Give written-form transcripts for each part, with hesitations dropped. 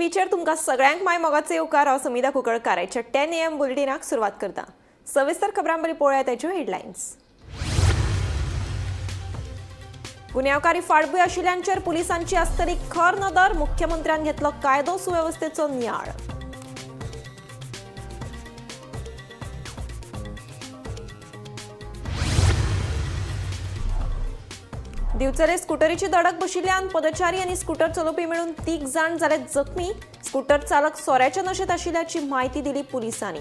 टीव्हीचेर तुमकां सगळ्यांक माय मोगाचो येवकार. हांव समिधा कुंकळकार. आयच्या 10 AM बुलेटिनाक सुरवात करता. सविस्तर खबरां बरी पळोवया ताच्यो हेडलायन्स. गुन्यांवकारी फाटभूंय आशिल्ल्यांचेर पुलिसांची आसतली खर नदर. मुख्यमंत्र्यान घेतलो कायदो सुवेवस्थेचो नियाळ. दिवचले स्कुटरीची धडक बशिल्ल्यान पदचारी आनी स्कुटर चलोवपी मेळून तीग जाण जाले जखमी. स्कुटर चालक सोऱ्याच्या नशेत आशिल्ल्याची म्हायती दिली पुलिसांनी.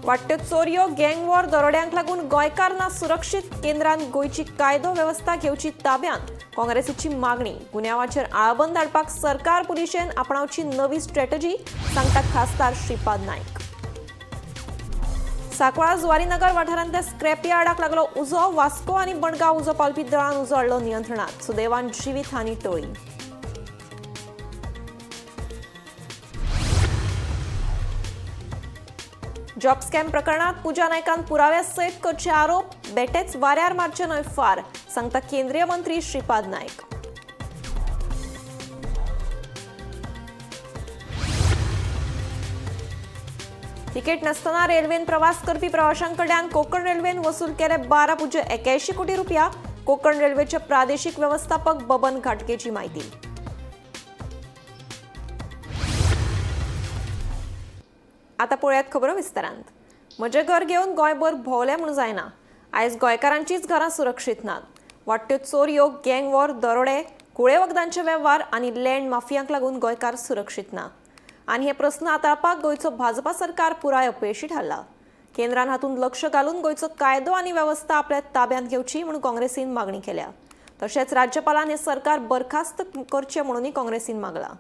वाडट्यो चोरयो, गँगवॉर, दरोड्यांक लागून गोंयकार ना सुरक्षीत. केंद्रान गोंयची कायदो वेवस्था घेवची ताब्यांत, काँग्रेसीची मागणी. गुन्यांवाचेर आळाबंद हाडपाक सरकार, पुलिशेन आपणावची नवी स्ट्रॅटजी, सांगता खासदार श्रीपाद नायक. सांकवाळ जुवारीनगर वाठारांतल्या स्क्रॅप यार्डाक लागलो उजो. वास्को आनी मडगांव उजो पालपी दळान उजो हाडलो नियंत्रणात. सुदैवान जिवीत हानी टळ्ळी. जॉब स्कॅम प्रकरणात पूजा नायकान पुराव्या सयत करचे आरोप. बेटेच वाऱ्यार मारचे न्हय फार, सांगता केंद्रीय मंत्री श्रीपाद नायक. तिकेट नासतना रेल्वेन प्रवास करपी प्रवाशांकडल्यान कोकण रेल्वेन वसूल केले 12.81 कोटी रुपया. कोकण रेल्वेचे प्रादेशिक व्यवस्थापक बबन घाटगेची माहिती. आता पळयात खबरो विस्तारांत. म्हजें घर घेवन गोंयभर भोंवलें म्हूण जायना. आयज गोंयकारांचीच घरां सुरक्षीत नात. वाडट्यो चोरयो, गँग वॉर, दरोडे, घुंवळे वखदांचे वेव्हार आनी लँड माफियांक लागून गोंयकार सुरक्षीत ना आनी हे प्रस्न हाताळपाक गोंयचो भाजपा सरकार पुराय अपेशी थारला. केंद्रान हातूंत लक्ष घालून गोंयचो कायदो आनी वेवस्था आपल्या ताब्यांत घेवची म्हूण काँग्रेसीन मागणी केल्या. तशेंच राज्यपालान हे सरकार बरखास्त करचें म्हणूनय काँग्रेसीन मागलां.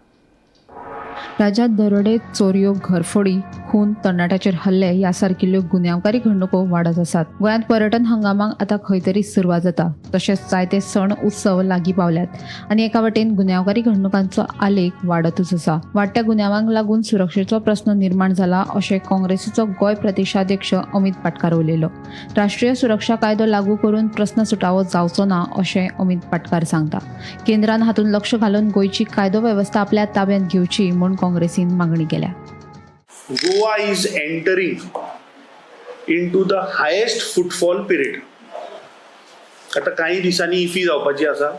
राज्यात दरोडे, चोरयो, घरफोडी, खून, तरणाट्याचेर हल्ले ह्या सारकिल्ल्यो गुन्यांवकारी घडणुको वाडत आसात. गोंयांत पर्यटन हंगामाक आतां खंय तरी सुरवात जाता. तशेंच जायते सण उत्सव लागीं पावल्यात आनी एका वटेन गुन्यांवकारी घडणुकांचो आलेख वाडतूच आसा. वाडट्या गुन्यांवांक लागून सुरक्षेचो प्रस्न निर्माण जाला, अशें काँग्रेसीचो गोंय प्रदेशाध्यक्ष अमित पाटकार उलयलो. राष्ट्रीय सुरक्षा कायदो लागू करून प्रस्न सुटावो जावचो ना, अशें अमित पाटकार सांगता. केंद्रान हातूंत लक्ष घालून गोंयची कायदो वेवस्था आपल्या ताब्यांत घेवची म्हूण काँग्रेसीन मागणी केल्या. Goa is entering into the highest footfall period. आता काही दिसांनी इफी जावपाची आसा.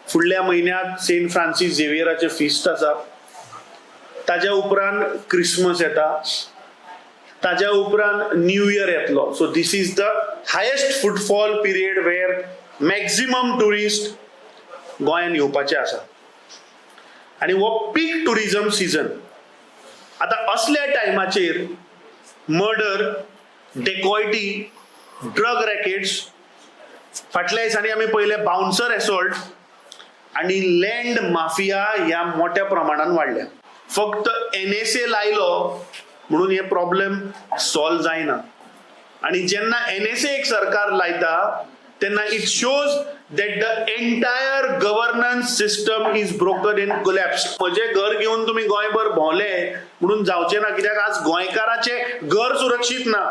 फुडल्या म्हयन्यात सेंट फ्रांसीस झेवियराचें फिस्ट आसा. ताज्या उपरांत क्रिसमस येता. ताज्या उपरांत न्यू इयर येतलो. So this is the highest footfall period where maximum tourist गोंयान येवपाचे आसा आनी हो पीक टुरिझम सिजन. आता असल्या टायमाचेर मर्डर, डेकॉयटी, ड्रग रॅकेट्स, फाटल्या दिसांनी आमी पळयले बाउन्सर एसॉल्ट आनी लँड माफिया ह्या मोठ्या प्रमाणान वाडल्या. फक्त एनएसए लायलो म्हणून हे प्रॉब्लेम सॉल्व जायना आनी जेन्ना एनएसए एक सरकार लायता तेन्ना it shows that the entire governance system is broken and collapse. म्हजें घर घेवन तुमी गोंयभर भोंवले म्हणून जावचें ना, कित्याक आज गोंयकाराचें घर सुरक्षीत ना.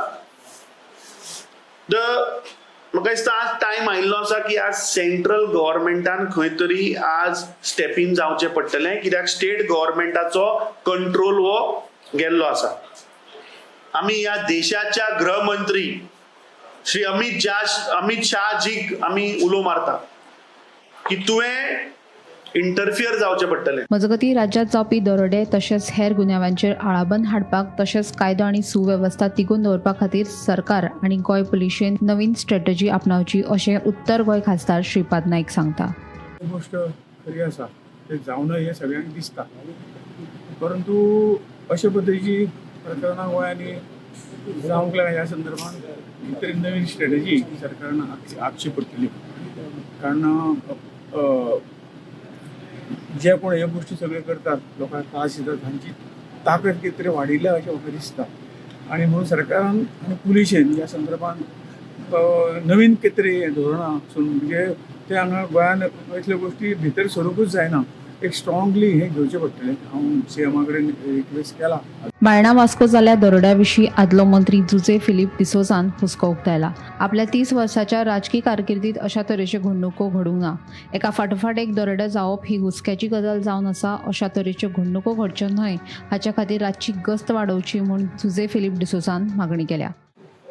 The म्हाका दिसता आज टायम आयिल्लो आसा की आज सेंट्रल गव्हर्मेंटान खंय तरी आज स्टेप इन जावचें पडटलें, कित्याक स्टेट गव्हर्मेंटाचो कंट्रोल हो गेल्लो आसा. आमी ह्या देशाच्या गृहमंत्री श्री अमित शहाजीक आमी उलो मारता की तुवें इंटरफियर जावचें पडटलें. मजगतीं, राज्यात जावपी दरोडे तशेंच हेर गुन्यांवांचेर आळाबंद हाडपाक तशेंच कायदो आनी सुवेवस्था तिगोवन दवरपा खातीर सरकार आनी गोंय पुलिशेन नवीन स्ट्रॅटजी आपणावची, अशें उत्तर गोंय खासदार श्रीपाद नायक सांगता. ही गोष्ट खरी आसा. ते जावनय हें सगळ्यांक दिसता, परंतु अशे पद्दतीची प्रकरणां गोंयांनी जावंक लागल्या. ह्या संदर्भात एक तरी नवीन स्ट्रेटजी सरकारान आखची पडटली, कारण जे कोण ह्यो गोश्टी सगळ्यो करतात, लोकांक त्रास दितात, तांची ताकद कितें तरी वाडिल्ल्या अशें म्हाका दिसता. आनी म्हणून सरकारान आनी पुलिशेन ह्या संदर्भात नवीन कितें तरी धोरणां आसून, म्हणजे ते हांगा गोंयांत असल्यो गोश्टी भितर सरूंकूच जायना. एक स्ट्रॉंगली हें घेवचें पडटलें. हांव सी एमा कडेन रिक्वेस्ट केला. बायणा वास्को जाल्ल्या दरोड्या विशीं आदलो मंत्री जुझे फिलीप डिसोझान हुस्को उक्तायला. आपल्या 30 वर्साच्या राजकी कारकिर्दीत अशा तरेच्यो घडणुको घडूंक ना. एका फाटोफाट एक दरोडे जावप ही हुस्क्याची गजाल जावन आसा. अशा तरेच्यो घडणुको घडच्यो न्हय हाच्या खातीर रातची गस्त वाडोवची म्हूण जुझे फिलीप डिसोझान मागणी केल्या.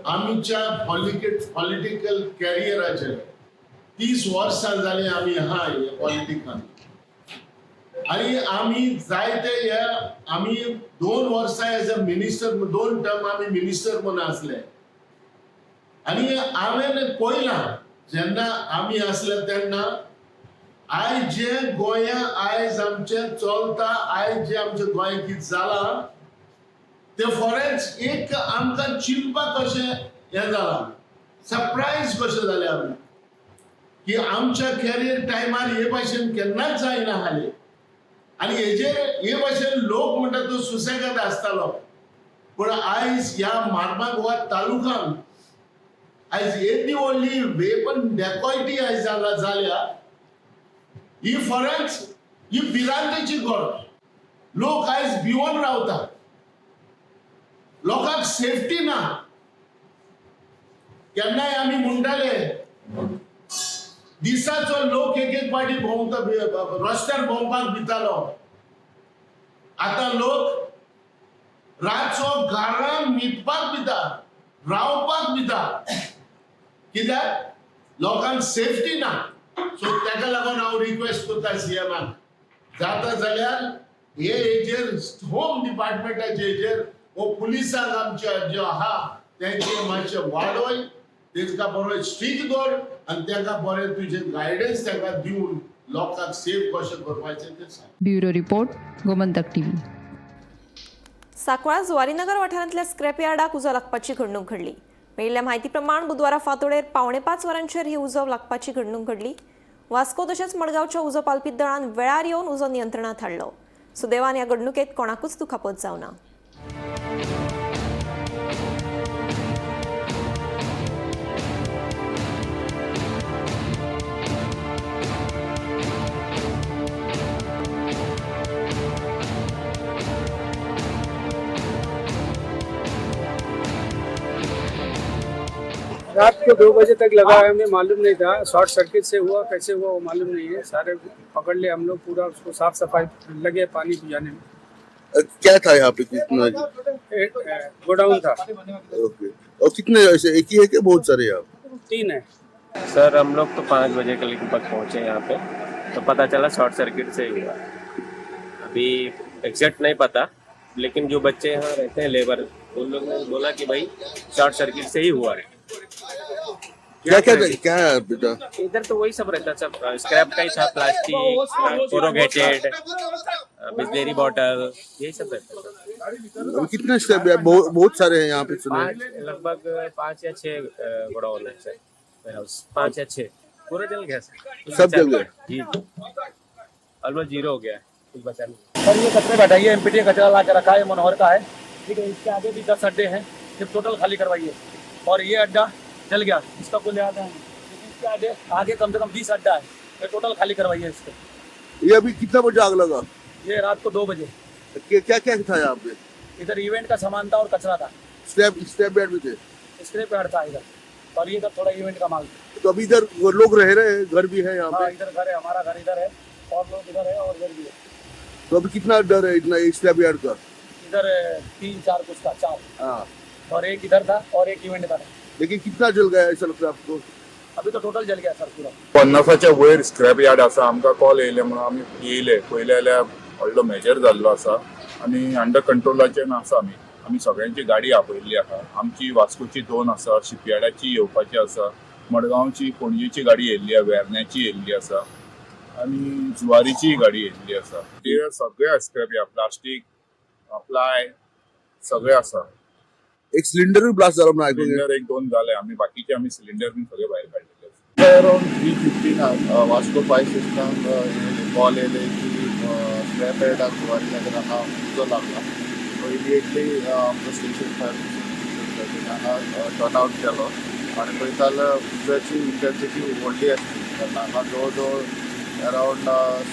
आमच्या पॉलिटिकल कॅरियराचेर 30 वर्सां जालीं आमी आहा ह्या पॉलिटिकान आनी आमी जायते हे आमी 2 वर्सां एज अ मिनिस्टर, 2 टर्म आमी मिनिस्टर म्हूण आसले आनी हांवें पळयलां जेन्ना आमी आसले तेन्ना आयज जे गोंया आयज आमचें चलता, आयज जें आमच्या गोंयांत कितें जालां ते फोरेंच एक आमकां चिंतपाक कशें हें जालां, सरप्रायज कशें जालें आमी की आमच्या कॅरियर टायमार हे भाशेन केन्नाच जायना हालें. आनी हेजेर हे भाशेन लोक म्हणटा तो सुसेगाद आसतालो, पूण आयज ह्या मार्मागोवा तालुकान आयज येदी व्हडली वेपन डेकॉयटी आयज जाल्या. ही फोरेंच ही भिरांतेची गरज. लोक आयज भिवन रावता, लोकांक सेफ्टी ना. केन्नाय आमी म्हणटाले दिसाचो लोक एक एक पाटी भोंवता, रस्त्यार भोंवपाक भितालो. आतां लोक रातचो घरान न्हिदपाक भिता, रावपाक भिता, कित्याक लोकांक सेफ्टी ना. सो ताका लागून हांव रिक्वेस्ट करता सीएमाक, जाता जाल्यार हे हेजेर होम डिपार्टमेंटाचे हेजेर वो पुलिसांक आमच्या ज्यो आहा तेंचे मातशें वाडय, तेंकां बरो स्ट्रीक दवर आनी तेंकां बरें तुजें गायडन्स तेंकां दिवन लोकांक सेफ कशें करपाचें तें सांग. Bureau report, Gomantak TV. Sancoale Zuarinagar वाठारांतल्या स्क्रॅप यार्डाक उजो लागपाची घडणूक घडली. मेळिल्ल्या म्हायती प्रमाण बुधवारा फांतोडेर 4:45 वरांचेर ही उजो लागपाची घडणूक घडली. वास्को तशेंच मडगांवच्या उजो पालपी दळान वेळार येवन उजो नियंत्रणांत हाडलो. सुदैवान ह्या घडणुकेत कोणाकूच दुखापत जावना. रात को 2 बजे तक लगा है, हमें मालूम नहीं था शॉर्ट सर्किट से हुआ, कैसे हुआ वो मालूम नहीं है. सारे पकड़ ले हम लोग, पूरा उसको साफ सफाई लगे पानी बुझाने में. क्या था यहाँ पे, कितना? गोडाउन था. ओके, और कितने ऐसे एक ही है कि बहुत सारे यहाँ? 3 है सर. हम लोग तो 5 बजे के लगभग पहुँचे यहाँ पे, तो पता चला शॉर्ट सर्किट से ही हुआ. अभी एग्जैक्ट नहीं पता, लेकिन जो बच्चे यहाँ रहते हैं लेबर, उन लोग ने बोला कि भाई शॉर्ट सर्किट से ही हुआ है. क्या क्या क्या है बेटा? इधर तो वही सब रहता है, सब स्क्रैप का ही था, प्लास्टिक, कोरोगेटेड, बिजलेरी बॉटल, यही सब रहता है. अभी कितने स्टेप है? बहुत सारे हैं यहाँ पे सुने. लगभग 5 या 6 गोडाउन है सर, वेयरहाउस 5 या 6. पूरा जल गया सर. सब जल गया? जी, ऑलमोस्ट जीरो हो गया, कुछ बचा नहीं. सर ये कचरे बैठाइए, एमपीटी कचरा ला के रखा है, मनोहर का है, ठीक है. इसके आगे भी 10 अड्डे हैं, सिर्फ टोटल खाली करवाइए. और ये अड्डा जल गया, इसका कोई लिहाजा नहीं, लेकिन इसके आगे आगे कम से कम 20 अड्डा है, ये टोटल खाली करवाइए इसको. ये अभी कितना बजे आग लगा? ये रात को 2 बजे. क्या क्या था यहाँ पे? इधर इवेंट का सामान था और कचरा था. स्टेप बेड भी थे? स्क्रैप यार्ड था इधर, और ये इधर थोड़ा इवेंट का माल था. तो अभी इधर वो लोग रह रहे हैं, घर भी है यहाँ हाँ पे? इधर घर है, हमारा घर इधर है और लोग इधर है और इधर भी है. तो अभी कितना डर है इतना स्टेप यार्ड का? इधर 3-4 कुछ था, 4. हाँ, और एक इधर था और एक इवेंट का था. लेकिन कितना जल गया ऐसा लगता है आपको? अभी तो टोटल जल गया सर पूरा. 50च्या वयर स्क्रॅप यार्ड आसा. आमकां कॉल येयले म्हणून आमी येयले. पयले जाल्यार व्हडलो मेजर जाल्लो आसा आनी अंडर कंट्रोलाचेर आसा. आमी सगळ्यांची गाडी आपयल्ली आहा. आमची वास्कोची 2 आसा, शिपयार्डाची येवपाची आसा, मडगांवची पणजेची गाडी येयल्ली आहा, वेर्ण्याची येयल्ली आसा आनी जुवारीचीय गाडी येयल्ली आसा. ते सगळे स्क्रॅप यार्ड, प्लास्टीक, प्लाय सगळे आसा. एक सिलेंडर भी ब्लास्ट झाला म्हणून ऐकून. सिलिंडर 1-2 जाले. आमी बाकीचे आमी सिलिंडर बीन सगळे भायर काडलेले आसा. अराउंड 3:15 वास्को फायर स्टेशनाक कॉल येयले की स्क्रॅप यार्डाक जुवारी हांगा उजो लागला. सो इमिडिएटली आमचो स्टेशन, फायर स्टेशन हांगा टर्न आवट केलो आनी पळयता जाल्यार उज्याची इंटेन्सिटी व्हडली आसली, कारण हांगा जवळ जवळ अरावंड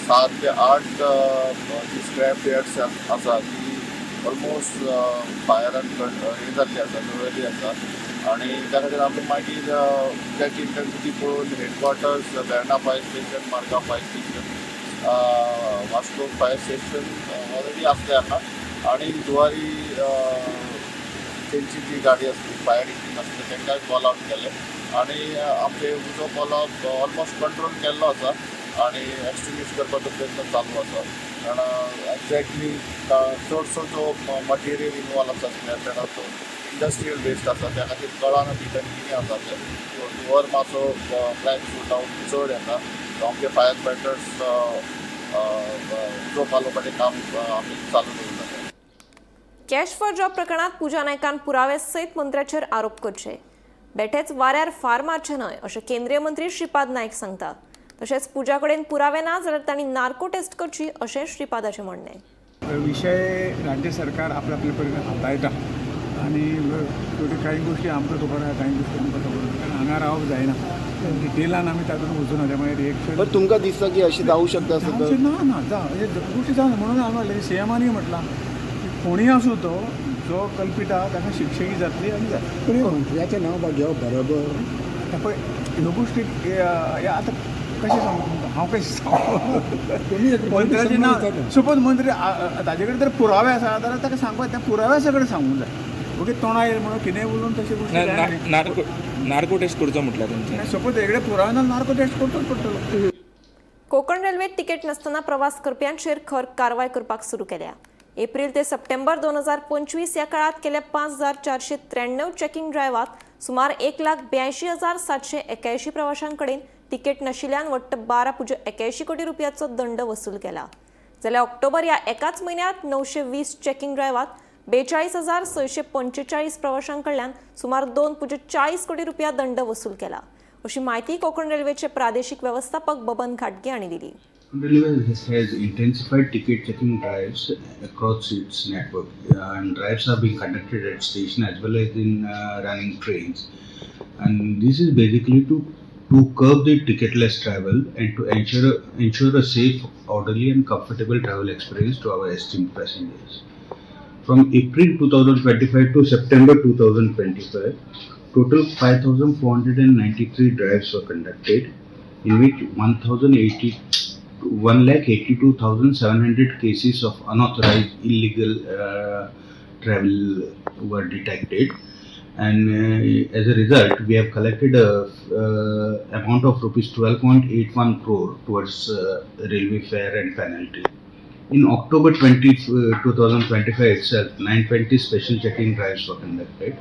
7 ते 8 जी स्क्रॅप यार्ड्स आसा ती ऑलमोस्ट फायरान हे जाल्ली आसा, जळिल्ली आसा. आणि त्या खातीर आमी मागीर उज्याची इंटेन्सिटी पळोवन headquarters, Verna fire station, Margao fire station, Vasco fire station already आसले हांगा आणि जुवारी तेंची जी गाडी आसली, फायर इंजीन आसले, तांकां कॉल आवट केले आणि आमचे उजो पालोवप ऑलमोस्ट कंट्रोल केल्लो आसा आणि एक्सटिंग्विश करपाचो प्रयत्न चालू आसा, कारण एक्झॅक्टली चडसो जो मटेरियल इनवॉल्व आसा स्क्रॅप, इंडस्ट्रियल वेस्ट आसा. त्या खातीर कळना भितर कितें आसा तें. धुंवर मातसो ब्लॅक जावन चड येता. सो आमचे फायर फायटर्स उजो पालोवपाचें काम आमी चालू दवरला. कॅश फॉर जॉब प्रकरणात पूजा नायकान पुरावे सयत मंत्र्याचेर आरोप करचे, बेठेच वाऱ्यार फार मारचे न्हय अशें केंद्रीय मंत्री श्रीपाद नायक सांगता. तशेंच पूजा कडेन पुरावे ना जाल्यार तांणी नार्को टेस्ट करची अशें श्रीपादाचें म्हणणें. विशय राज्य सरकार आपल्या आपल्या परीन हाताळटा आनी शेवटी कांय गोश्टी आमकां खबर आहा, कांय गोश्टी आमकां खबर ना, कारण हांगा रावप जायना. डिटेलान आमी तातूंत वचूना. त्या रिएक्शन बरं, तुमकां दिसता की अशी जावं शकता असं तर? ना ना, जा म्हणजे गोश्टी जावना. म्हणून हांवें म्हणलें, सीएमानूय म्हटलां की कोणूय आसूं, तो जो कल्पीत आहा ताका शिक्षेकी जातली आनी जाय. पण हे मंत्र्याचें नांव घेवप बरोबर? आतां पळय, ह्यो गोश्टी आतां कशें सांगू तुमकां हांव, कशें सांगू मंत्र्याचें नांव? सपोज मंत्री ताजे कडेन जर पुरावे आसा जाल्यार ताका सांगपाक, त्या पुराव्या सगळें सांगूंक जाय. ओके, तोंडा येयल म्हणून कितेंय उलोवन तशें गोश्टी जायना. नार्को नार्को टेस्ट करचो म्हटल्यार तुमचें? सपोज हेगडे पुरावे ना, नार्को टेस्ट करचोच पडटलो. कोकण रेल्वेत तिकेट नासतना प्रवास करप्यांचेर खर कारवाय करपाक सुरू केल्या. एप्रिल ते सप्टेंबर 2025 ह्या काळात केल्या 5493 चेकिंग ड्रायव्हात सुमार 1,82,781 प्रवाशांकडेन तिकेट नाशिल्ल्यान वट्ट 12.81 कोटी रुपयाचो दंड वसूल केला. जाल्यार ऑक्टोबर ह्या एकाच म्हयन्यात 920 चेकिंग ड्रायव्हात 42,645 प्रवाशांकडल्यान सुमार 2.40 कोटी रुपया दंड वसूल केला, अशी माहिती कोकण रेल्वेचे प्रादेशिक व्यवस्थापक बबन घाटगे हांणी दिली. Railways has intensified ticket checking drives across its network, and drives are being conducted at station as well as in running trains. And this is basically to curb the ticketless travel and to ensure a safe, orderly, and comfortable travel experience to our esteemed passengers. From April 2025 to September 2025, total 5,493 drives were conducted, in which 1,080 1,82,700 cases of unauthorized illegal travel were detected, and as a result we have collected a amount of rupees 12.81 crore towards railway fare and penalty. In October 2025 itself, 920 special checking drives were conducted,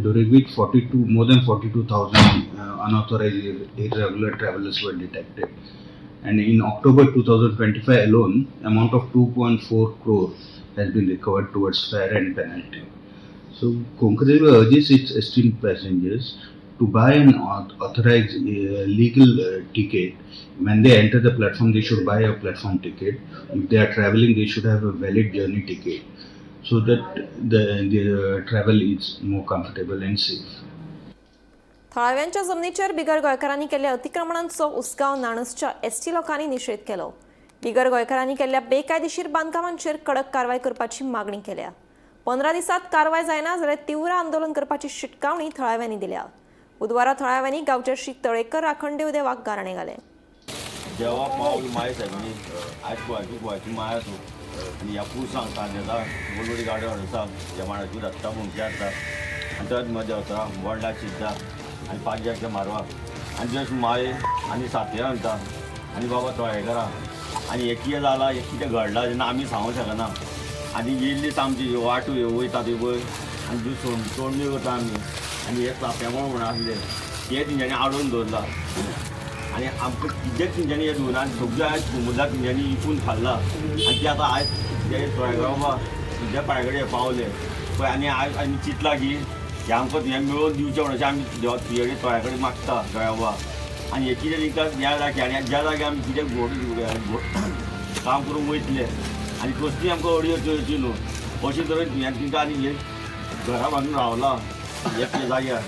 during which 42 more than 42,000 unauthorized irregular travelers were detected, and in October 2025 alone, amount of 2.4 crore has been recovered towards fare and penalty. So Konkan Railway urges its esteemed passengers to buy an authorized legal ticket. When they enter the platform, they should buy a platform ticket. If they are traveling, they should have a valid journey ticket so that the travel is more comfortable and safe. थळाव्यांच्या जमनीचेर बिगर गोंयकारांनी केल्ल्या अतिक्रमणांचो Usgao नाणसच्या ST लोकांनी निशेध केलो. बिगर गोंयकारांनी केल्ल्या बेकायदेशीर बांदकामांचेर कडक कारवाय करपाची मागणी केल्या. 15 दिसांत कारवाय जायना जाल्यार तीव्र आंदोलन करपाची शिटकावणी थळाव्यांनी दिल्या. बुधवारा थळाव्यांनी गांवच्या श्री तळेकर राखणदेव देवाक गाराणें घालें. देवा पावल माय सायबिणी, आयज गोंयाची गोंयाची माया तूं आनी ह्या पुरसांक सांजेता व्हड व्हडली गाडी हाडता, ह्या माणाची धाडटा, मुंकी हाडटा आनी तत मजा वता बोंडा शिजता आनी पांचशे मारवा आनी जश माये आनी सातये घालता आनी बाबा तळेकरा. आनी हें कितें जालां, हें कितें घडलां तेन्ना आमी सांगूंक शकना. आनी येयल्ली आमची वाट वयता ती पळय आनी जी सोडणी करता आमी आनी हे चाफ्यामळ म्हणून आसले ते तेंच्यांनी आडोवन दवरला आनी आमकां कितेंच तेंच्यांनी हें दवरना. आनी सगळें आयज कुमुदा तेंच्यांनी विकून खाल्ला आनी ते आतां आयज ते तळेकर बाबा तुज्या पांय कडेन पावले पळय. आनी आयज आमी चिंतला की हें आमकां हें मेळोवन दिवचें म्हणून अशें आमी देवा तुजे कडेन तोळ्या कडेन मागता तोळ्या बाबा. आनी हें कितें तांकां ह्या जाग्यार आनी ज्या जाग्यार आमी कितें घोड काम करूंक वयतले आनी कसली आमकां अडी येवची न्हू अशें तरेन हें तांकां. आनी हे घरा बांदून रावला हे जाग्यार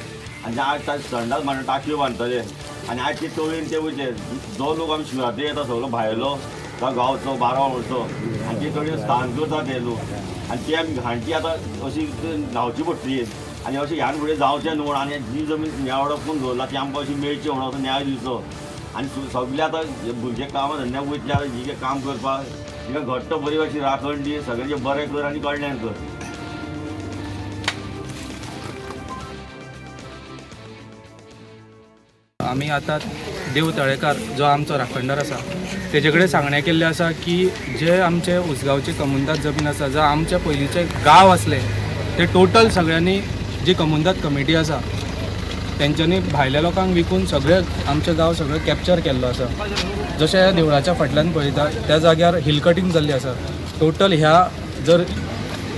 आनी आज संडास बांदून टाकयो बांदतले. आनी आयज ते तळयेन ते वयतले. जो लोक आमी शिवरात्री येता सगळो भायलो जावं गांवचो 12 वरचो आनी ते तळयेन स्थान करता ते लोक आनी ते आमी घांटी आतां अशी न्हांवची पडटली आनी अशें ह्यान फुडें जावचें न्हू म्हण आनी जी जमीन ह्या हडपून दवरला ती आमकां अशी मेळची म्हणून असो न्याय दिवचो. आनी सगळे आतां भुरगे कामां धंद्याक वयतले आतां जी काम करपाक तिका घट्ट बरी अशी राखण दी, सगळ्यांचें बरें कर आनी कल्याण कर. आमी आतां देव तळेकार जो आमचो राखणदार आसा तेजे कडेन सांगणें केल्लें आसा की जे आमचे उसगांवची कमुंदाद जमीन आसा, जो आमचे पयलींचे गांव आसले ते टोटल सगळ्यांनी जी कमुंदाद कमिटी आसा तेंच्यांनी भायल्या लोकांक विकून सगळे आमचे गांव सगळे कॅप्चर केल्लो आसा. जशें ह्या देवळाच्या फाटल्यान पळयता त्या जाग्यार हिल कटींग जाल्ली आसा. टोटल ह्या जर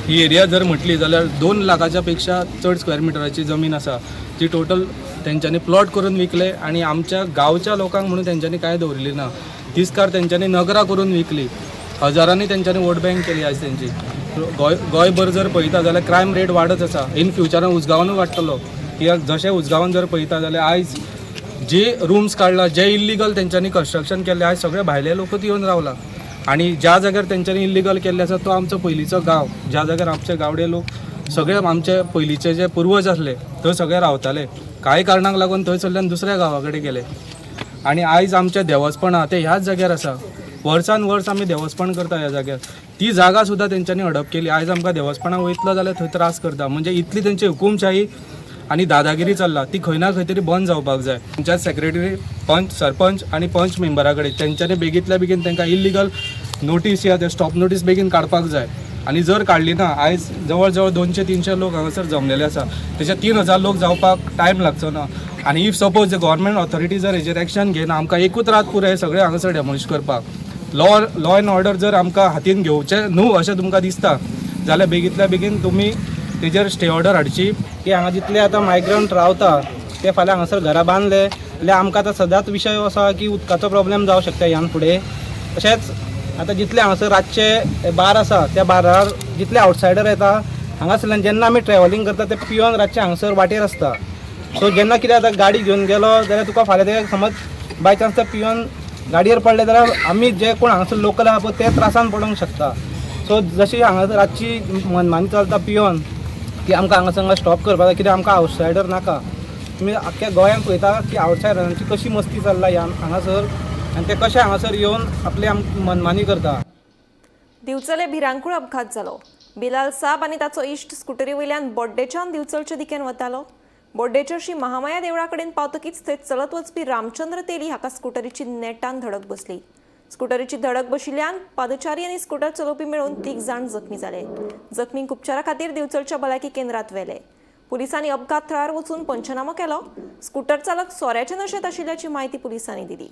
ही एरिया जर म्हटली जाल्यार 2 लाखाच्या पेक्षा चड स्क्वेअर मिटराची जमीन आसा जी टोटल तेंच्यांनी प्लॉट करून विकले आनी आमच्या गांवच्या लोकांक म्हणून तेंच्यांनी कांय दवरिल्ली ना. तीच कार तेंच्यांनी नगरां करून विकली, हजारांनी तेंच्यांनी वोट बँक केली. आयज तेंची गोंयभर जर पळयता जाल्यार क्रायम रेट वाडत आसा. इन फ्युचरान उसगांवानूय वाडटलो, कित्याक जशें उसगांवान जर पळयता जाल्यार आयज जे रुम्स काडला, जे इल्लिगल तेंच्यांनी कन्स्ट्रक्शन केल्लें, आयज सगळे भायले लोकूच येवन रावला. आनी ज्या जाग्यार तेंच्यांनी इल्लिगल केल्लें आसा तो आमचो पयलींचो गांव, ज्या जाग्यार आमचे गावडे लोक सगळे आमचे पयलींचे जे पुर्वज आसले थंय सगळे रावताले. कांय कारणांक लागून थंयसरल्यान दुसऱ्या गांवा कडेन गेले आनी आयज आमचें देवस्पण आहा तें ह्याच जाग्यार आसा. वर्सान वर्स आमी देवस्पण करता ह्या जाग्यार. ती जागा सुद्दां तेंच्यांनी हडप केली. आयज आमकां देवस्पणाक वयतलो जाल्यार थंय त्रास करता. म्हणजे इतली तेंची हुकुमशाही आनी दादागिरी चल्ला ती खंय ना खंय तरी बंद जावपाक जाय. पंचायत सेक्रेटरी, पंच, सरपंच आनी पंच मेंबरा कडेन तेंच्यांनी बेगींतल्या बेगीन तांकां इल्लिगल नोटीस या ते स्टॉप नोटीस बेगीन काडपाक जाय. आनी जर काडली ना, आयज जवळ जवळ 200-300 लोक हांगासर जमलेले आसा, तेच्या 3000 लोक जावपाक टायम लागचो ना. आनी if suppose government authority जर हेजेर एक्शन घेयना, आमकां एकूच रात पुराय सगळें हांगासर डेमोलिश करपाक. लॉ एंड ऑर्डर जर आमकां हातीन घेवचें न्हू अशें तुमकां दिसता जाल्यार बेगींतल्या बेगीन तुमी तेजेर स्टे ऑर्डर हाडची. की हांगा जितले आतां मायग्रंट रावता ते फाल्यां हांगासर घरां बांदले जाल्यार आमकां आतां सदांच विशय असो की उदकाचो प्रॉब्लेम जावंक शकता ह्यान फुडें. तशेंच आतां जितले हांगासर रातचे बार आसा त्या बारार जितले आवटसायडर येता हांगासरल्यान जेन्ना आमी ट्रॅव्हलिंग करता ते पिवन रातचे हांगासर वाटेर आसता. सो जेन्ना कितें आतां गाडी घेवन गेलो जाल्यार तुका फाल्यां ते समज बाय चान्स ते पिवन गाडयेर पडले जाल्यार आमी जे कोण हांगासर लोकल आहा पळय ते त्रासान पडोंक शकता. सो जशी हांगासर रातची मनमानी चलता पिवन की आमकां हांगासर हांगा स्टॉप करपाक जाय, कित्याक आमकां आवटसायडर नाका. तुमी आख्ख्या गोंयांत पळयता की आवटसायडरांची कशी मस्ती चल्ला ह्या हांगासर आनी ते कशे हांगासर येवन आपली मनमानी करता. दिवचले भिरांकूळ अपघात जालो. बिलाल साब आनी ताचो इश्ट स्कुटरी वयल्यान बोड्डेच्यान दिवचलचे दिकेन वतालो. बोड्डेच्या श्री महामाया देवळा कडेन पावतकीच थंय चलत वचपी रामचंद्र तेली हाका स्कुटरीची नेटान धडक बसली. स्कुटरीची धडक बशिल्ल्यान पादचारी आनी स्कुटर चलोवपी मेळून 3 जाण जखमी जाले. जखमींक उपचारा खातीर दिवचलच्या भलायकी केंद्रात व्हेले. पुलिसांनी अपघात थळार वचून पंचनामो केलो. स्कुटर चालक सोऱ्याच्या नशेंत आशिल्ल्याची म्हायती पुलिसांनी दिली.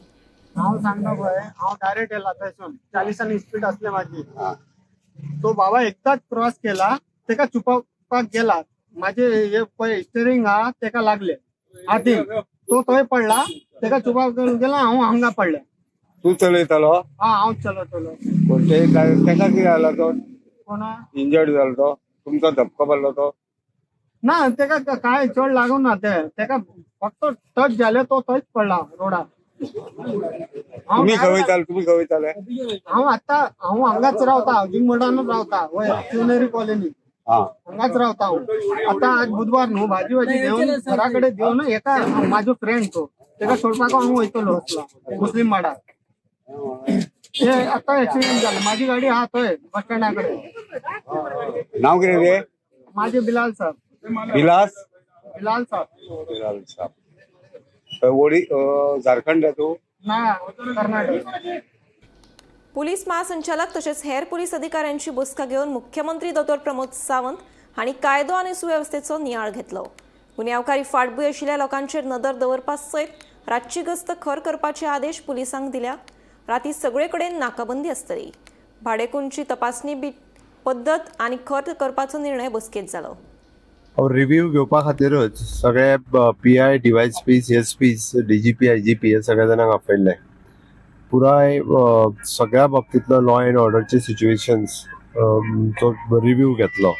हांव सांगता पळय, हांव डायरेक्ट येयला थंयसून 40 स्पीड आसले माझी. तो बाबा एकदाच क्रॉस केला, तेका चुपपाक गेला. माझे हे पळय स्टेरिंग हा तेका लागले हातीन, तो थंय पडला, तेका चुपाक गेला, हांव हांगा पडले. तू चलयतालो? हा, हांव चलयतलो. कोणतेही तेका कितें जाला तो? कोणा इंजर्ड जालो तो? तुमचो धपको मारलो तो? ना, तेका काय चड लागूं ना, ते तेका फक्त टच जाले, तो थंयच पडला रोडार. तुम्ही खंय वयताले? तुम्ही खंय वयताले? हांव आतां हांव हांगाच रावता, हावजींग बोर्डानूच रावता, वयर शिवनेरी कॉलनी हांगाच रावता हांव. आतां आज बुधवार न्हू, भाजी भाजी घेवन घरा कडेन घेवन एका म्हाजो फ्रेंड तो तेका सोडपाक हांव वयतलो असला मुस्लीम वाडार. ते आतां एक्सिडेंट जालो. म्हाजी गाडी आहा थंय बस स्टँडा कडेन. नाव कितें तुजें? म्हाजें बिलाल साहब. बिलास? बिलाल साहब. बिलाल साहब. ओडी झारखंड तू? ना, कर्नाटक. पुलीस महासंचालक तशेंच हेर पुलीस अधिकाऱ्यांची बसका घेवन मुख्यमंत्री दोतोर प्रमोद सावंत हांणी कायदो आनी सुवेवस्थेचो नियाळ घेतलो. गुन्यांवकारी फाटभूंय आशिल्ल्या लोकांचेर नदर दवरपा सयत रातची गस्त खर करपाचे आदेश पुलिसांक दिल्या. राती सगळे कडेन नाकाबंदी आसतली. भाडेकूंची तपासणी बी पद्दत आनी खर करपाचो निर्णय बसकेंत जालो. रिव्यू घेवपा खातीरच सगळे PI, DySPs, SPs, DGP, IGP हे सगळ्या जाणांक आपयल्ले. पुराय सगळ्या बाबतींतलो लॉ एंड ऑर्डरचे सिच्युएशन्स जो रिव्यू घेतलो.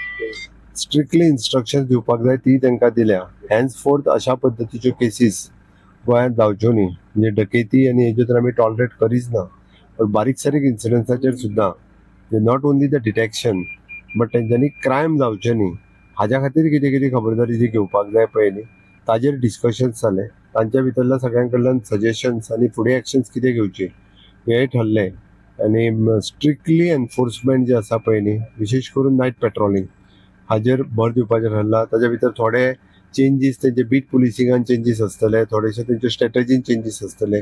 स्ट्रिक्टली इन्स्ट्रक्शन्स दिवपाक जाय ती तांकां दिल्या. हेन्स फोर्थ अशा पद्दतीच्यो केसीस गोंयांत जावच्यो न्ही, म्हणजे डकेती आनी हेज्यो तर आमी टॉलरेट करीच ना, पण बारीक सारीक इन्सिडंट्साचेर सुद्दां not only the detection but तेंच्यांनी क्रायम जावचें न्ही हाज्या खातीर कितें कितें खबरदारी जी घेवपाक जाय पळय ताजेर डिस्कशन्स जालें. तांच्या भितरल्या सगळ्यां कडल्यान सजेशन्स आनी फुडें एक्शन्स कितें घेवचे हेंय ठरलें. आनी स्ट्रिक्टली एनफोर्समेंट जें आसा पळय न्ही, विशेश करून नायट पेट्रोलिंग हाजेर भर दिवपाचें ठरलां. ताच्या भितर थोडे चेंजीस तेंचे बीट पुलिसिंगान चेंजीस आसतले, थोडेशे तेंचे स्ट्रेटजीन चेंजीस आसतले,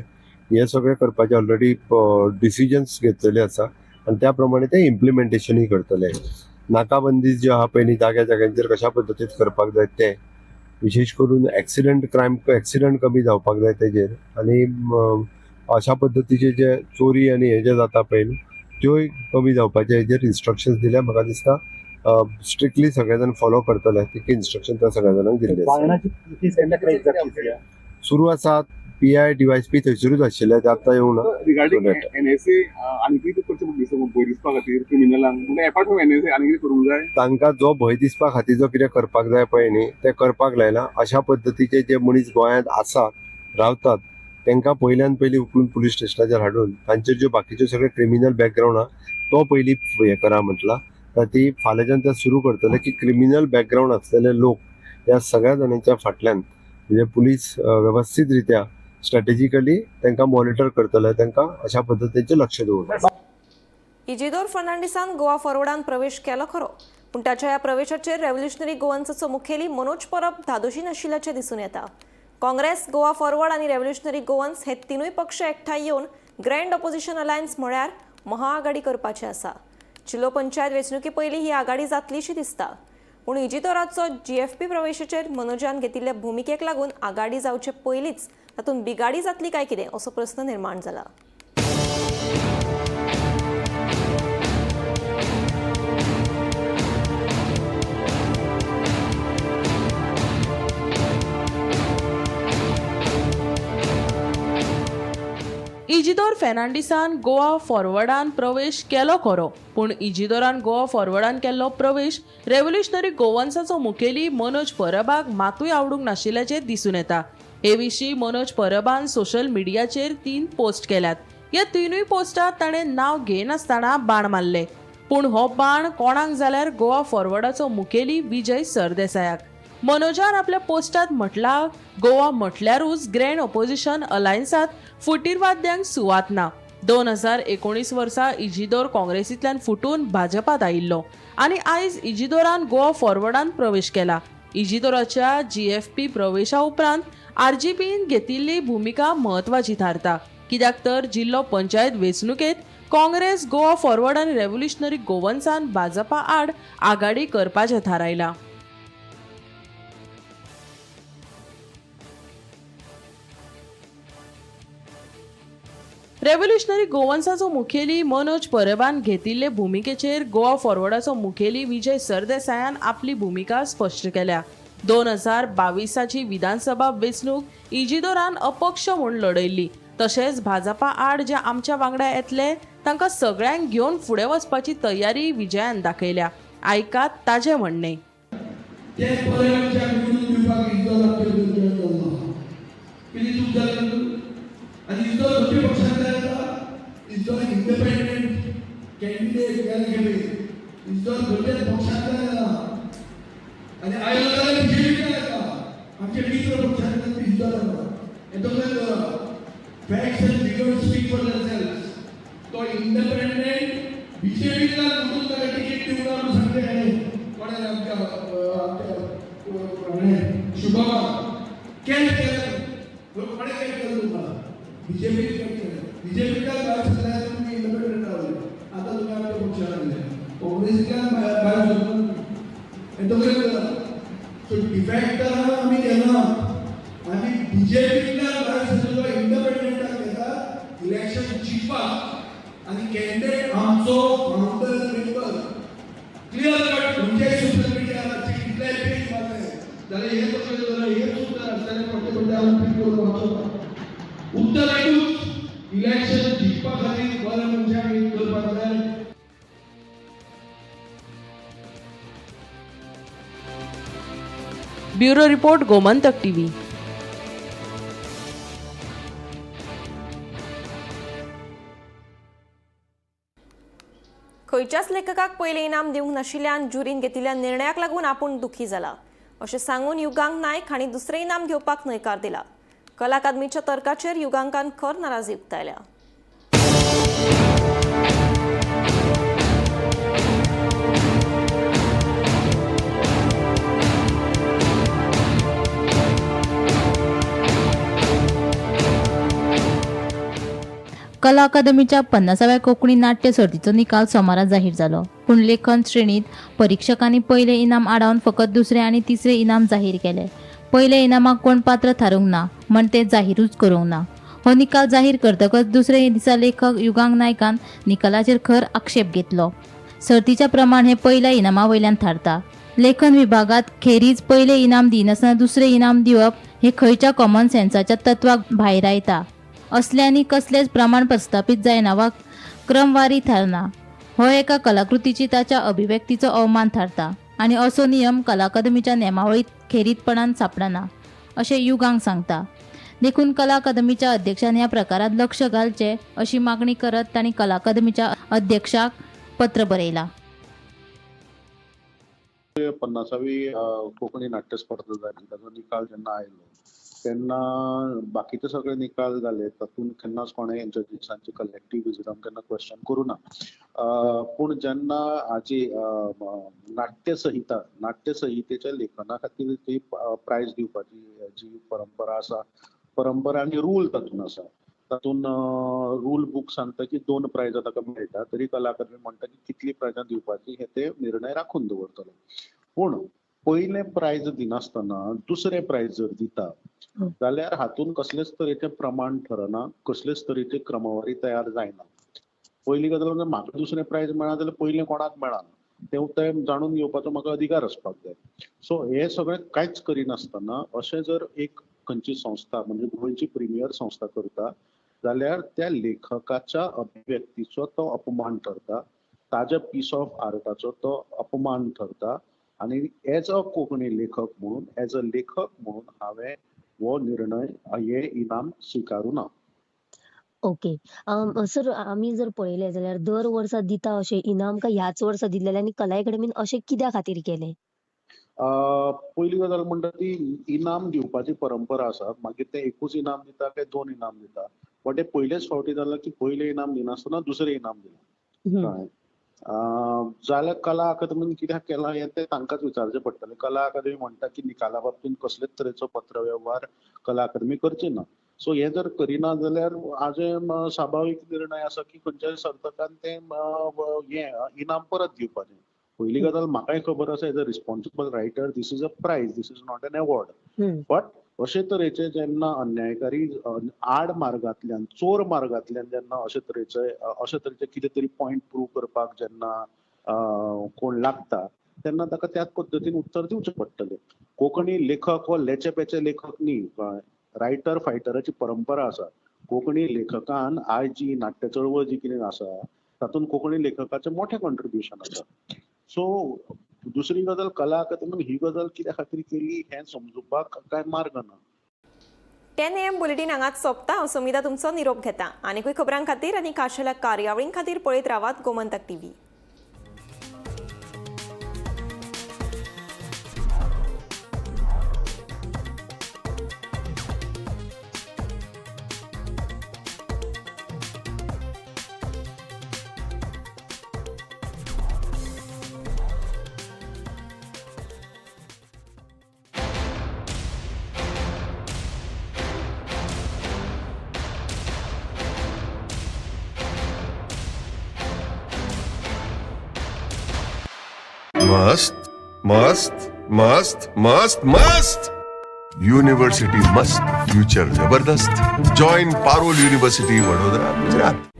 हे सगळें करपाचे ऑलरेडी डिसिजन्स घेतलेले आसा आनी त्या प्रमाणे ते इम्प्लिमेंटेशनूय करतले. नाकाबंदी ज्यो आहा पळय न्ही जाग्या जाग्यांचेर कशा पद्दतीन करपाक जाय ते, विशेश करून एक्सिडंट क्रायम एक्सिडंट कमी जावपाक जाय तेजेर, आनी अशा पद्दतीचे जे चोरी आनी हे जे जाता पळय न्ही त्योय कमी जावपाचे हेजेर इन्स्ट्रक्शन्स दिल्या. म्हाका दिसता स्ट्रिक्टली सगळे जाण फॉलो करतले तितके इन्स्ट्रक्शन त्या सगळ्या जाणांक दिल्ले. सुरू आसा, PI DYSP थंयसरूच आशिल्ले, ते आतां येवना. रिगार्डिंग एनएसए आनी कितें करचें पडटलें भंय दिसपा खातीर क्रिमिनलांक, म्हणजे एपार्ट फ्रॉम एनएसए आनी कितें करूंक जाय? तांकां जो भंय दिसपा खातीर जो कितें करपाक जाय पळय न्ही तें करपाक लायलां. अशा पद्दतीचे जे मनीस गोंयांत आसा रावतात तांकां पयल्यान पयलीं उखलून पुलीस स्टेशनाचेर हाडून तांचेर ज्यो बाकीच्यो सगळे क्रिमिनल बॅकग्रावंड आहा तो पयलीं हें करा म्हटलां. ती फाल्यांच्यान ते सुरू करतले की क्रिमिनल बॅकग्रावंड आसलेले लोक ह्या सगळ्या जाणांच्या फाटल्यान म्हणजे पुलीस वेवस्थीत रित्या स्ट्रॅटेजिकली तांकां मॉनिटर करतले, तांकां अशा पद्दतीचें लक्ष दवरतले. इजिदोर फर्नांडीसान गोवा फॉरवर्डान प्रवेश केलो खरो, पूण ताच्या ह्या प्रवेशाचेर रेव्होल्युशनरी गोवन्साचो मुखेली मनोज परब धादोशी नाशिल्ल्याचें दिसून येता. काँग्रेस, गोवा फॉरवर्ड आनी रेव्होल्युशनरी गोवन्स हे तिनूय पक्ष एकठांय येवन ग्रँड ऑपोजिशन अलायन्स म्हळ्यार महाआघाडी करपाचे आसा. जिल्लो पंचायत वेंचणुके पयलीं ही आघाडी जातलीशी दिसता, पूण इजिदोराचो GFP प्रवेशाचेर मनोजान घेतिल्ले भुमिकेक लागून आघाडी जावचे पयलींच तातूंत बिगाडी जातली काय कितें असो प्रस्न निर्माण जाला. इजिदोर फेर्नांडीसान गोवा फॉरवर्डान प्रवेश केलो खरो, पूण इजिदोरान गोवा फॉरवर्डान केल्लो प्रवेश रेव्होल्युशनरी गोवन्साचो मुखेली मनोज परबाक मातूय आवडूंक नाशिल्ल्याचें दिसून येता. हे विशीं मनोज परबान सोशल मिडियाचेर 3 पोस्ट केल्यात. ह्या 3 पोस्टात ताणें नांव घेनासतना बाण मारले, पूण हो बाण कोणाक जाल्यार गोवा फॉरवर्डाचो मुखेली विजय सरदेसायाक. मनोजान आपल्या पोस्टात म्हटलां, गोवा म्हटल्यारूच ग्रँड ऑपोजिशन अलायन्सांत फुटीरवाद्यांक सुवात ना. 2019 वर्सा इजिदोर काँग्रेसींतल्यान फुटून भाजपात आयिल्लो आनी आयज इजिदोरान गोवा फॉरवर्डान प्रवेश केला. इजिदोराच्या GFP प्रवेशा उपरांत RGPन घेतिल्ली भुमिका म्हत्वाची थारता, कित्याक तर जिल्लो पंचायत वेंचणुकेंत काँग्रेस, गोवा फॉरवर्ड आनी रेव्होल्युशनरी गोवन्सान भाजपा आड आघाडी करपाचें थारायलां. रेव्होल्युशनरी गोवन्साचो मुखेली मनोज परबान घेतिल्ले भुमिकेचेर गोवा फॉरवर्डाचो मुखेली विजय सरदेसायान आपली भुमिका स्पश्ट केल्या. 2022ची विधानसभा वेंचणूक इजिदोरान अपक्ष म्हूण लढयल्ली, तशेंच भाजपा आड जे आमच्या वांगडा येतले तांकां सगळ्यांक घेवन फुडें वचपाची तयारी विजयान दाखयल्या. आयकात ताजें म्हणणें. आनी आयलो जाल्यार बीजेपींतल्यान येता, आमचे मित्र पक्षांतल्यान इजिदोर येता. हें तकलेन दवरा. Facts and figures speak for themselves. तो इंडिपेंडंट बीजेपींतल्यान म्हणून ताका तिकीट दिवना म्हणून सांगले हाणें, कोणें आमच्या शुभमा कॅश केलें, कोणें कॅश केलें तुमकां? बीजेपीन कॅश केलें. बीजेपींतल्यान भायर सरल्यार तुमी इंडिपेंडंट रावले, आतां तुमी आमच्या पक्षान आयले, काँग्रेसींतल्यान भायर सरना. हें तकलेन दवरा. सो डिफॅक्टरां आमी घेना, आमी बीजेपींतल्यान भायर सरलेलो इंडिपेंडंटाक घेता इलेक्शन जिखपाक, आनी कॅन्डिडेट आमचो फावंडर मेंबर क्लियर कट. म्हणजे सोशल मिडियाचे कितलेय पेज मारले जाल्यार हें तकलेन दवरा. हें उत्तर आसतलें पडटे पडटे हांव रिपीट करून वचना. उत्तर एकूच, इलेक्शन जिखपा खातीर बऱ्या मनशांक एक करपाक जाय. Bureau report, Gomantak TV. खंयच्याच लेखकाक पयलें इनाम दिवंक नाशिल्ल्यान ज्युरीन घेतिल्ल्या निर्णयाक लागून आपूण दुखी जाला अशें सांगून युगांक नायक हांणी दुसरें इनाम घेवपाक न्हयकार दिला. कला अकादमीच्या तर्काचेर युगांकान खर नाराजी उक्तायल्या. कला अकादमीच्या 50व्या कोंकणी नाट्य सर्तीचो निकाल सोमारा जाहीर जालो. पूण लेखन श्रेणीत परिक्षकांनी पयलें इनाम आडावन फकत दुसरें आनी तिसरें इनाम जाहीर केलें. पयल्या इनामाक कोण पात्र थारूंक ना म्हण तें जाहीरूच करूंक ना. हो निकाल जाहीर करतकच दुसरे दिसा लेखक युगांक नायकान निकालाचेर खर आक्षेप घेतलो. सर्तीच्या प्रमाण हें पयल्या इनामा वयल्यान थारता. लेखन विभागात खेरीज पयलें इनाम दिनासतना दुसरें इनाम दिवप हें खंयच्या कॉमन सेन्साच्या तत्वाक भायरायता. असल्यांनी कसलेंच प्रमाण प्रस्थापीत जायना वा क्रमवारी थारना. हो एका कलाकृतीची ताच्या अभिव्यक्तीचो अवमान थारता आनी असो नियम कला अकादमीच्या नेमावळीत खेरीतपणान सांपडना अशें युगांक सांगता. देखून कला अकादमीच्या अध्यक्षान ह्या प्रकारांत लक्ष घालचें अशी मागणी करत तांणी कला अकादमीच्या अध्यक्षाक पत्र बरयलां. 50वी कोंकणी नाट्य स्पर्धा जाली ताचो निकाल जेन्ना आयलो तेन्ना बाकीचे सगळे निकाल जाले तातूंत केन्नाच कोणें जजीसांची कलेक्टीव विजडम केन्ना क्वेश्चन करूं ना. पूण जेन्ना हाजी नाट्यसंहितेच्या लेखना खातीर ती प्रायज दिवपाची जी परंपरा आसा, परंपरा आनी रूल तातूंत आसा, तातूंत रूल बूक सांगता की 2 प्रायजां ताका मेळटा तरी कला अकादमी म्हणटा की कितली प्रायजां दिवपाची हे ते निर्णय राखून दवरतले. पूण पयलें प्रायज दिनासतना दुसरें प्रायज जर दिता जाल्यार हातूंत कसलेच तरेचें प्रमाण ठरना, कसलेच तरेची क्रमवारी तयार जायना. पयली गजाल म्हणजे म्हाका दुसरें प्रायज मेळना जाल्यार पयलें कोणाक मेळना तें जाणून घेवपाचो म्हाका अधिकार आसपाक जाय. सो हें सगळें कांयच करिनासतना अशें जर एक खंयची संस्था म्हणजे गोंयची प्रिमियर संस्था करता जाल्यार त्या लेखकाच्या अभिव्यक्तीचो तो अपमान ठरता, ताज्या पीस ऑफ आर्टाचो तो अपमान ठरता. आनी एज अ कोंकणी लेखक म्हणून, एज अ लेखक म्हणून हांवें हो निर्णय, हे इनाम स्विकारूं ना. ओके सर, आमी जर पळयलें जाल्यार दर वर्सा दिता अशें इनाम काय ह्याच वर्सा दिल्लें आनी कला अकादमीन अशें कित्या खातीर केलें? पयली गजाल म्हणटा ती इनाम दिवपाची परंपरा आसा, मागीर ते एकूच इनाम दिता काय 2 इनाम दिता, बट हे पयलेच फावटी जालां की पयलें इनाम दिनासतना दुसरें इनाम दिलां. जाल्यार कला अकादमीन कित्याक केलां हें तें तांकांच विचारचें पडटलें. कला अकादमी म्हणटा की निकाला बाबतींत कसलेच तरेचो पत्रवेव्हार कला अकादमी करची ना. सो हें जर करिना जाल्यार हाजें स्वाभावीक निर्णय आसा की खंयच्याय सर्तकान तें हें इनाम परत दिवपाचें. पयली गजाल म्हाकाय खबर आसा, as a responsible writer this is a prize, this is not an award. But अशे तरेचे जेन्ना अन्यायकारी आड मार्गांतल्यान, चोर मार्गांतल्यान जेन्ना अशे तरेचे कितें तरी पॉयंट प्रूव करपाक जेन्ना कोण लागता तेन्ना ताका त्याच पद्दतीन उत्तर दिवचें पडटलें. कोंकणी लेखक हो लेचे पेचे लेखक न्ही, रायटर फायटराची परंपरा आसा. कोंकणी लेखकान आयज जी नाट्य चळवळ जी कितें आसा तातूंत कोंकणी लेखकाचें मोठें कॉन्ट्रिब्युशन आसा. सो दुसरी गजाल, कला अकादमीन ही गजाल कित्या खातीर केली हें समजुपाक कांय मार्ग ना. 10 AM bulletin हांगाच सोंपता. हांव सुमिता तुमचो निरोप घेता. आनीकूय खबरां खातीर आनी खाशेल्या कार्यावळीं खातीर पळयत रावात गोमंतक टीव्ही. मस्त मस्त मस्त मस्त मस्त यूनिवर्सिटी मस्त, फ्यूचर जबरदस्त. Join Parul university, Vadodara, Gujarat.